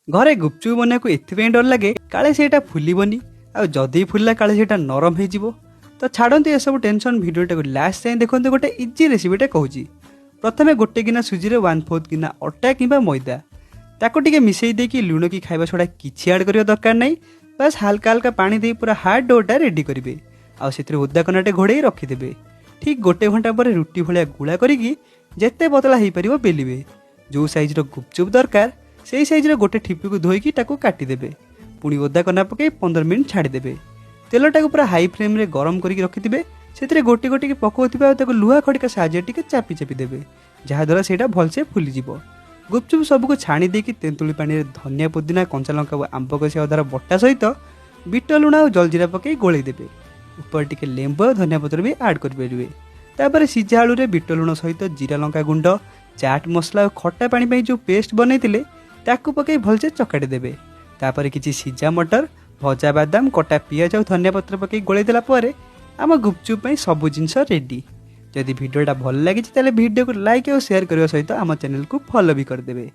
ଘରେ ଗୁପଚୁପ ବନେଇବାକୁ ଏଥିପାଇଁ ଡର ଲାଗେ, କାଳେ ସେଇଟା ଫୁଲିବନି, ଆଉ ଯଦି ଫୁଲିଲା କାଳେ ସେଇଟା ନରମ ହେଇଯିବ। ତ ଛାଡ଼ନ୍ତୁ ଏସବୁ ଟେନସନ୍, ଭିଡ଼ିଓଟାକୁ ଲାଷ୍ଟ ଯାଏଁ ଦେଖନ୍ତୁ। ଗୋଟେ ଇଜି ରେସିପିଟା କହୁଛି। ପ୍ରଥମେ ଗୋଟେ ଗିନା ସୁଜିରେ 1/4 ଗିନା ଅଟା କିମ୍ବା ମଇଦା, ତାକୁ ଟିକେ ମିଶାଇ ଦେଇକି ଲୁଣ କି ଖାଇବା ସୋଡ଼ା କିଛି ଆଡ଼୍ କରିବା ଦରକାର ନାହିଁ। ବାସ୍ ହାଲକା ହାଲକା ପାଣି ଦେଇ ପୁରା ହାର୍ଡ଼ ଡୋଟା ରେଡ଼ି କରିବେ ଆଉ ସେଥିରେ ଓଦା କନାଟେ ଘୋଡ଼େଇ ରଖିଦେବେ। ଠିକ୍ ଗୋଟେ ଘଣ୍ଟା ପରେ ରୁଟି ଭଳିଆ ଗୁଳା କରିକି ଯେତେ ପତଳା ହେଇପାରିବ ବେଲିବେ। ଯେଉଁ ସାଇଜ୍ର ଗୁପଚୁପ ଦରକାର, ସେଇ ସାଇଜ୍ର ଗୋଟେ ଠିପିକୁ ଧୋଇକି ତାକୁ କାଟିଦେବେ। ପୁଣି ଓଦା କନା ପକାଇ 15 ମିନିଟ୍ ଛାଡ଼ିଦେବେ। ତେଲଟାକୁ ପୁରା ହାଇ ଫ୍ଲେମ୍ରେ ଗରମ କରିକି ରଖିଥିବେ। ସେଥିରେ ଗୋଟି ଗୋଟିକି ପକାଉଥିବେ ଆଉ ତାକୁ ଲୁହା ଖଡ଼ିକା ସାହାଯ୍ୟରେ ଟିକେ ଚାପି ଚାପି ଦେବେ, ଯାହାଦ୍ୱାରା ସେଇଟା ଭଲସେ ଫୁଲିଯିବ। ଗୁପଚୁପ ସବୁକୁ ଛାଣି ଦେଇକି ତେନ୍ତୁଳି ପାଣିରେ ଧନିଆ, ପୁଦିନା, କଞ୍ଚା ଲଙ୍କା ଓ ଆମ୍ବ କଷି ଅଦାର ବଟା ସହିତ ବିଟ ଲୁଣ ଆଉ ଜଲଜିରା ପକାଇ ଗୋଳେଇ ଦେବେ। ଉପରେ ଟିକେ ଲେମ୍ବୁ ଆଉ ଧନିଆ ପତ୍ର ବି ଆଡ଼୍ କରିପାରିବେ। ତାପରେ ସିଝା ଆଳୁରେ ବିଟ ଲୁଣ ସହିତ ଜିରା ଲଙ୍କା ଗୁଣ୍ଡ, ଚାଟ୍ ମସଲା ଆଉ ଖଟା ପାଣି ପାଇଁ ଯେଉଁ ପେଷ୍ଟ ବନେଇଥିଲେ, ତାକୁ ପକାଇ ଭଲସେ ଚକାଟି ଦେବେ। ତାପରେ କିଛି ସିଝା ମଟର, ଭଜା ବାଦାମ, କଟା ପିଆଜ ଆଉ ଧନିଆ ପତ୍ର ପକାଇ ଗୋଳେଇ ଦେଲା ପରେ ଆମ ଗୁପଚୁପ ପାଇଁ ସବୁ ଜିନିଷ ରେଡ଼ି। ଯଦି ଭିଡ଼ିଓଟା ଭଲ ଲାଗିଛି, ତାହେଲେ ଭିଡ଼ିଓକୁ ଲାଇକ୍ ଆଉ ସେୟାର କରିବା ସହିତ ଆମ ଚ୍ୟାନେଲକୁ ଫଲୋ ବି କରିଦେବେ।